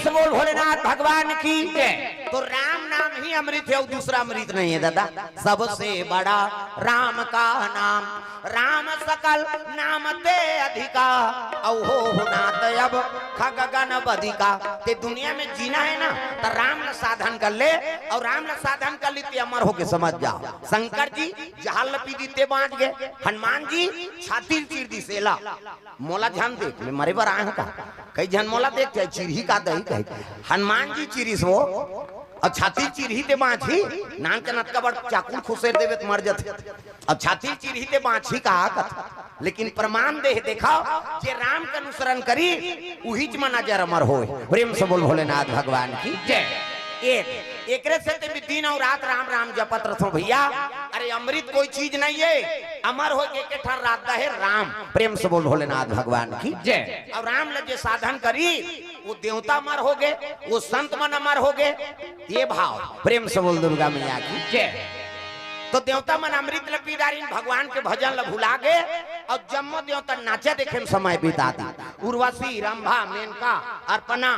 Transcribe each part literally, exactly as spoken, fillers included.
बोल भोलेनाथ भगवान की जय। तो राम नाम ही अमृत है, और दूसरा अमृत नहीं है दादा। सबसे बड़ा राम का नाम, राम सकल नाम ते अधिका, औ हो हो नात अब खगगन बधिका। ते दुनिया में जीना है ना, तो राम ला साधन कर ले, और राम ला साधन कर ली ते अमर होके समझ जाओ। शंकर जी जहर ल पी दी ते बाँच गे, हनुमान जी छाती चीर दी सेला, मोला झन देख, मैं मरे बर आए हूँ का? कई झन मोला देख के चिरही का दही कही। हनुमान जी चिरिस वो, अब छाती चिरही ते बाँचही, नान के नतका बड़ चाकू खुसेर देवे त मर जथे। अब छाती चिरही ते बाँचही का कथे? लेकिन प्रमाण दे हे, देखा, जे राम के अनुसरण करी, उहीच म नजर अमर होय। प्रेम से बोल भोलेनाथ भगवान की जय। एक, एकरे से ते भी दिन और रात राम राम जपत रथो भैया। अरे अमृत कोई चीज नहीं है, अमर हो के एक ठन रास्ता है राम। प्रेम से बोल भोलेनाथ भगवान की जय। और राम ल जे साधन करी, वो देवता अमर हो गे, वो संत मन अमर हो गे। ये भाव, प्रेम से बोल दुर्गा मैया की जय। तो देवता मन अमृत ल पी डारिन, भगवान के भजन ल भुला गे, और जम्मो देवता नाचा देखे में समय बिता दी। उर्वशी, रंभा, मेनका, अर्पणा,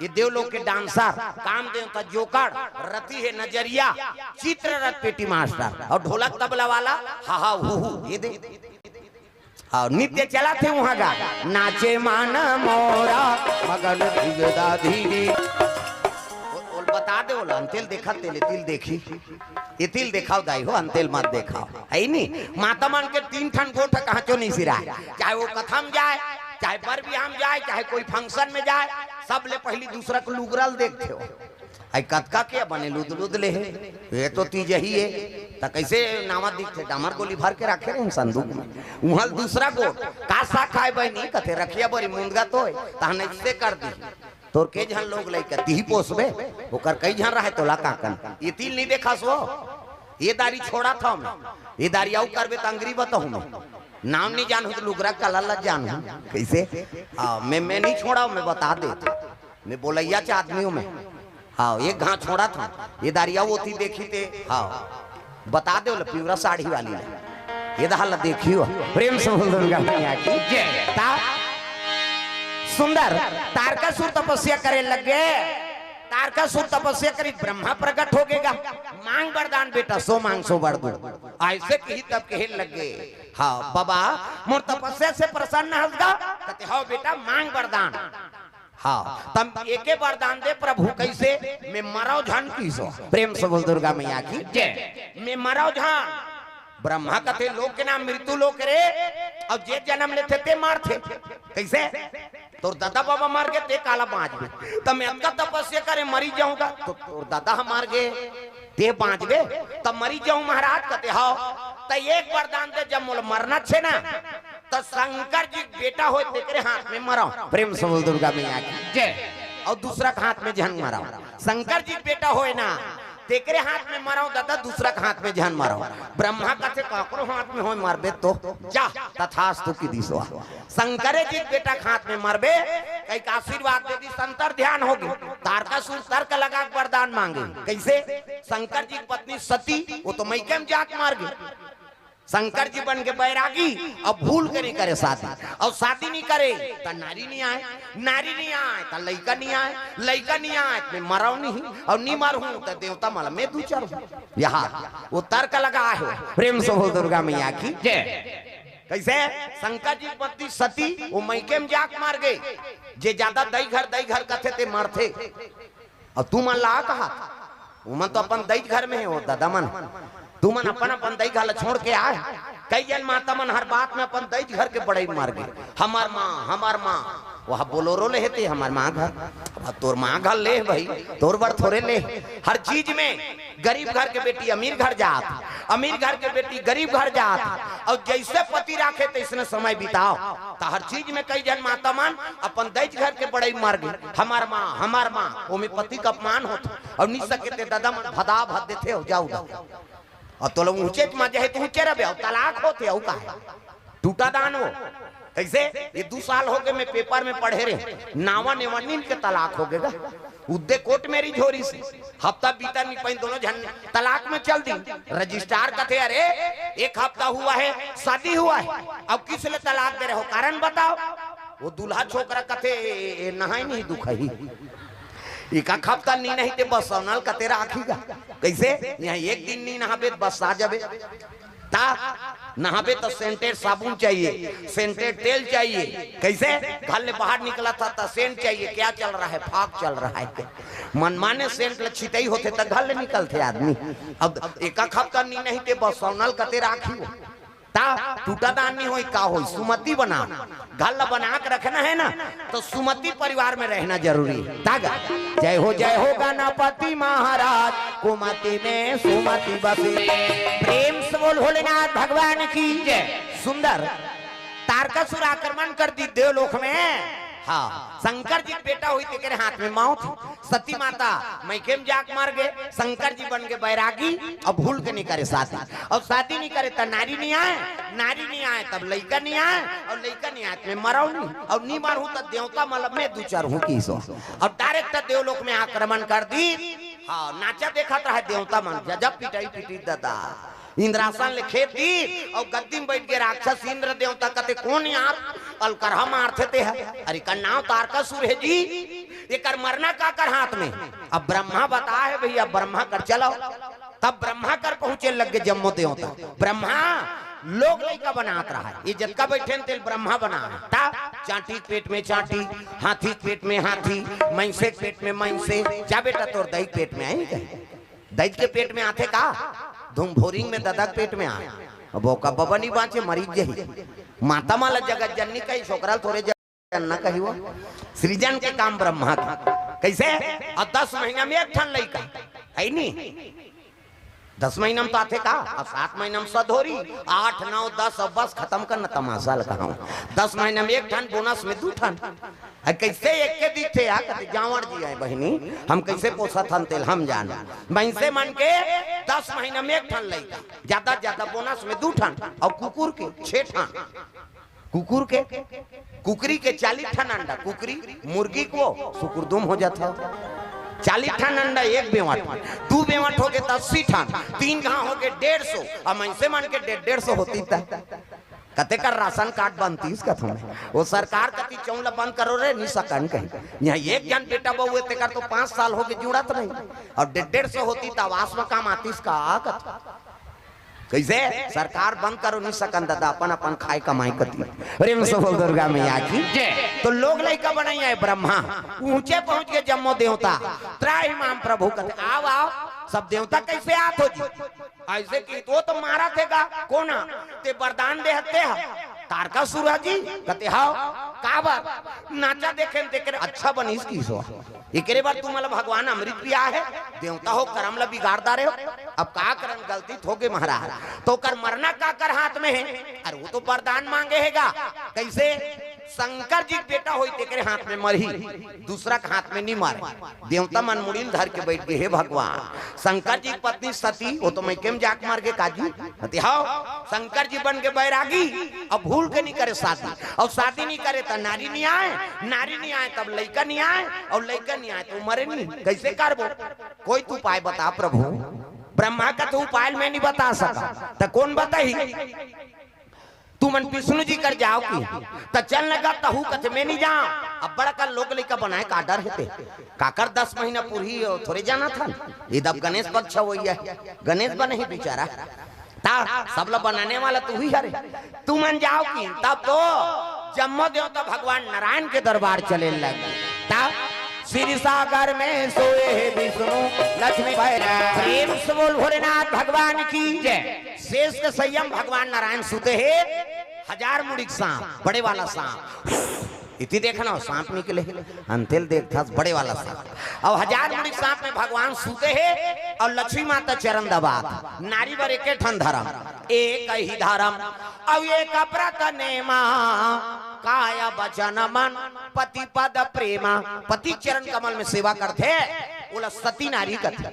ये देवलोक के डांसर, काम देवता जोकड़, रति हे नजरिया, चित्ररथ पेटी मास्टर, और ढोलक तबला वाला, हा हा हू हू, ये दे। और नित्य चला थे वहाँ गा, नाचे मन मोरा, मगन धिगदा धीरी। ओ-, ओल बता दे, ओला अंतेल देखा, तेले तिल देखी। ये तिल देखाओ दाई हो, अंतेल मत देखाओ। है ही नहीं। माता मन के तीन ठन गोठ कहाँ चो नहीं सिराय। चाहे वो कथा म जाय, चाहे बर बिहा म जाय, चाहे कोई function में जाय, सबले पहली दूसरा के लुगरा ल देखथे हो। आई कतका के बने लुद लुद ले हे, ये तो तीज ही है। त कैसे नावा दिखथे? डामर गोली भर के रखे रहे संदूक में। उहाँ ल दूसरा गोठ, का साग खाय बहिनी? कथे रखिया बरी मुंदगा तो है, तहन ऐसे कर दी। तोर के झन लोग लइका तिही पोसबे, ओकर कई झन रहे तोला काकन। ये तिल नहीं देखा सो, ये दारी छोड़ा था मैं, ये दारी आऊ करबे त अंगरी बताहूँ मैं। नाम नहीं जानू तो लुगरा कलर ला जानू। कैसे? हाँ, मैं, मैं नहीं छोड़ा, मैं बता दे। मैं बोलैया च आदमी हूँ मैं। हाँ, एक घात छोड़ा था, ये दारी आऊ ओती देखी ते, हाँ, बता दे, बोले, पिवरा साड़ी वाली ने। ये दहा ला देखियो, प्रेम से बोल दुर्गा मैया की जय। ता सुंदर तारकासुर तपस्या करे लग गे। तारकासुर तपस्या करी, ब्रह्मा प्रकट हो गेगा। मांग वरदान बेटा, सो मांग सो बर दूँ। ऐसे कही तब कहे लग गे, हाँ बाबा, मोर तपस्या से प्रसन्न हस गा? कथे, "हव बेटा, मांग वरदान।" हाँ, तब एके वरदान दे प्रभु, कैसे? मैं मरव झन किसो। प्रेम से बोल दुर्गा मैया की जय। मैं मरव झन। ब्रह्मा कथे, "लोक के नाम मृत्यु लोक रे, अउ जे जन्म लेथे ते मरथे।" कैसे? तोर दादा बाबा मर गे, ते काला बाँचबे? त मैं अतका तपस्या करे, मरी जाऊंगा, तो तोर दादा ह मर गे, ते बाँचबे, त मरी जाऊं महाराज। कथे, "हव।" त एक वरदान दे, जब मोला मरना छे ना, त शंकर जी के बेटा होय, तेकरे हाथ में मरव। प्रेम से बोल दुर्गा मैया की जय। अउ दूसरा के हाथ में झन मरव। शंकर जी के बेटा होय ना, तेकरे हाथ में मरव दादा, दूसरा के हाथ में झन मरव। ब्रह्मा कथे, "काकरो हाथ में होय मरबे तो जा, तथास्तु की दिसवा।" शंकरे जी के बेटा के हाथ में मरबे, कई का आशीर्वाद दे दिस, अंतर ध्यान हो गे। तारकासुर तर्क लगा के वरदान मांगे। कैसे? शंकर जी की पत्नी सती, वो तो मइके में जाके मर गे। शंकर जी बन के बैरागी, अब भूल के नहीं करे शादी, अउ शादी नहीं करे त नारी नहीं आय, नारी नहीं आय त लइका नहीं आय, लइका नहीं आय त मैं मरव नहीं, अउ नहीं मरहूं त देवता मला में दू चार। यहाँ वो तर्क लगा है। प्रेम से बोल दुर्गा मैया की जय। कैसे? शंकर जी की पत्नी सती, वो मइके में जाके मर गे। जे ज्यादा दई घर, दई घर कथे ते मरथे। अउ तुमन ला कहा, उमन तो अपन दई घर में हे, वो दादा मन। तुमन अपन, अपन दई घर ला छोड़ के आय। कई झन माता मन हर बात में अपन दई घर के बड़ई मार गे। "हमर माँ, हमर माँ।" वह बोलोरो ले हे ते, "हमर माँ घर।" अब तोर माँ घर ले भाई, तोर बर थोरे ले। हर चीज में गरीब घर के बेटी अमीर घर जात, अमीर घर के बेटी गरीब घर जात, अउ जैसे पति राखे तैसने समय बिताव। त हर चीज में कई झन माता मन अपन दई घर के बड़ई मार गे, "हमर माँ, हमर माँ।" ओमे पति का अपमान होत, अउ नहीं सके ते दादा मन भदा भद देथे, "हो जाओ।" अउ तोला ऊंचे च मजा हे, तू ऊंचे रहे, अउ तलाक होथे, अउ का हे? टूटा दान वो। कैसे? ये दू साल हो गे, मैं पेपर में पढ़े रहे, नावा नेवा नीन के तलाक हो गेगा। उद्दे कोर्ट मेरी झोरी से हफ्ता बीता नहीं पाइन, दोनों झन तलाक में चल दी। रजिस्ट्रार कथे, "अरे, एक हफ्ता हुआ है, शादी हुआ है, अब किस लिए तलाक दे रहे हो, कारण बताओ।" वो दूल्हा छोकरा कथे, "ए, ए, नहाय नहीं दुखही।" एका हफ्ता नी नहाही ते बस्साव न ल कते राखही गा। कइसे? इहाँ एक दिन नी नहाबे त बस्सा जाबे। त नहाबे त सेंटेड साबुन चाहिए, सेंटेड तेल चाहिए। कइसे? घर ले बाहर निकलत हस त सेंट चाहिए। क्या चल रहा है? फाग चल रहा है। मनमाने सेंट ल छितई होथे त घर ले निकलथे आदमी। अब एका हफ्ता नी नहाही ते बस्साव न ल कते राखही वो। त टूटा दान नी होई, का होई? सुमति बना। घर ला बना के रखना है ना, तो सुमति परिवार में रहना जरूरी है। त गा, जय हो, जय हो गणपति महाराज, कुमति में सुमति बसे। प्रेम से बोल भोलेनाथ भगवान की जय। सुंदर तारकासुर आक्रमण कर दिस देवलोक में। हाँ, शंकर जी के बेटा होइस तेकरे हाथ में मौत। सती माता मइके म जाके मर गे, शंकर जी बन गे बैरागी, अउ भूल के नी करे शादी। अउ शादी नी करे त नारी नी आय, नारी नी आय तब लइका नी आय, अउ लइका नी आय त मैं मरहूँ नी, अउ नी मरहूँ त देवता मन ल मैं दुचरहूँ कहिस। अउ डायरेक्ट देवलोक में आक्रमण कर दिस। हाँ, नाचा देखत रहय देवता मन, गजब पिटई पिटिस ददा। इंद्रासन ल खेद दिस अउ गद्दी म बइठ गे राक्षस इंद्र देवता। कथे, "कोन यार अलकरहा मारथे तेहा? अरे, एकर नांव तारकासुर हे जी, एकर मरना काकर हाथ में?" अब ब्रह्मा बताय हे भइया, ब्रह्मा कर चलो। तब ब्रह्मा कर पहुंचे लग गे जम्मो देवता। ब्रह्मा लोग लइका बनात रहय, ये जतका बइठे न तेला ब्रह्मा बनाय। त चांटी के पेट में चांटी, हाथी के पेट में हाथी, मइनसे के पेट में मइनसे। जा बेटा, तोर दाई के पेट में आही कहे। दाई के पेट में आथे का? धुम भोरिंग में ददा के पेट में आय। अब ओका बबा नी बांचे, मरी जाही। माता मन ल जगत जननी कही, छोकरा ल थोरे जनना कही वो। सृजन के काम ब्रह्मा के। कइसे? अउ दस महीना में एक ठन लइका। हइ नी? दस महीना में तो आथे का? अउ सात महीना में सधोरी, आठ, नौ, दस, अब बस खतम कर न तमाशा ल कहांव। दस महीना में एक ठन, बोनस में दू ठन। अरे कइसे एके दिखथे यार? कथे, "जांवर जी आय बहिनी, हम कइसे पोसत हन तेला हम जानन।" मइनसे मन के दस महीना में एक ठन लइका, जादा जादा बोनस में दू ठन, अउ कुकुर के छे ठन। कुकुर के, कुकरी के चालीस ठन अंडा, कुकरी, मुर्गी के वो सुकुरदुम हो जाथे। चालीस ठन अंडा एक बेंवट, दू बेंवट होगे त अस्सी ठन, तीन घांव होगे डेढ़ सौ, अउ मइनसे मन के डेढ़ डेढ़ सौ होतिस त कते कर राशन कार्ड बनतिस कथंव मैं। वो सरकार कथे चौं ल बंद करो रे, नी सकन कही। इहाँ एक झन बेटा बहू हे, तेकर तो पांच साल होगे जुड़त नहीं। अउ डेढ़ डेढ़ सौ होतिस त आवास म काम आतिस का कथंव। कइसे? सरकार बंद करो, नी सकन ददा, अपन अपन खाय कमाय कती। प्रेम से बोल दुर्गा मैया की। जय। तो लोग लइका बनइया हे ब्रह्मा, ऊंचे पहुंच गे जम्मो देवता। त्राहि माम प्रभु कथे, "आव, आव।" सब देवता कइसे आत हो जी? अइसे कि वो तो मारत हे गा, कोन ह? ते वरदान दे हते ह, तारकासुर ह जी। कथे, "हव।" "काबर?" "नाचा देखेन तेकरे अच्छा बनिस कहिस वो।" एकरे बर तुमन ल भगवान अमृत पियाय हे, देवता हो करम ल बिगाड़ डारे हो। अब का करन, गलती त होगे महाराज। त ओकर मरना काकर हाथ में हे? अरे वो तो वरदान मांगे हे गा। कइसे? शंकर जी के बेटा होही तेकरे हाथ में मरही, दूसरा के हाथ में नी मरे। देवता मन मुड़ी ल धर के बइठ गे, "हे भगवान, शंकर जी के पत्नी सती, वो तो मइके म जाके मर गे का जी?" कथे, "हव।" "शंकर जी बन गे बैरागी, अब भूल के नी करे शादी, अउ शादी नी करे त नारी नी आय, नारी नी आय तब लइका नी आय, अउ लइका नी आय त वो मरे नी, कइसे करबो? कोई तो उपाय बता प्रभु।" ब्रह्मा कथे, "उपाय ल मैं नी बता सकंव, त कोन बताही?" "तुमन विष्णु जी कर जाव कि, त चल न गा।" तहू कथे, "मैं नी जांव।" अब बड़का लोग लइका बनाय का डर हे ते, काकर दस महीना पूरही थोरे जानत हन। इदब गणेश बख्शा होइया, गणेश बनही बेचारा। त सब ल बनाने वाला त उही हरे। "तुमन जाव कि।" तब तो जम्मो देवता भगवान नारायण के दरबार चले लग। तब क्षीर सागर में सोए हे विष्णु लक्ष्मी भैरव। प्रेम से बोल भोलेनाथ भगवान की जय। शेष के सइया म भगवान नारायण सुते हे, हजार मुड़ी के सांप, बड़े वाला सांप। इति देखना, सांप निकले हे, अंते ल देखथस बड़े वाला सांप। अउ हजार मुड़ी के सांप में भगवान सुते हे, अउ लक्ष्मी माता चरन दबात। नारी बर एके ठन धरम, एक ही धरम, अउ एक व्रत नेमा, काय बचन मन पति पद प्रेमा। पति चरन कमल में सेवा करथे, ओला सती नारी कथे।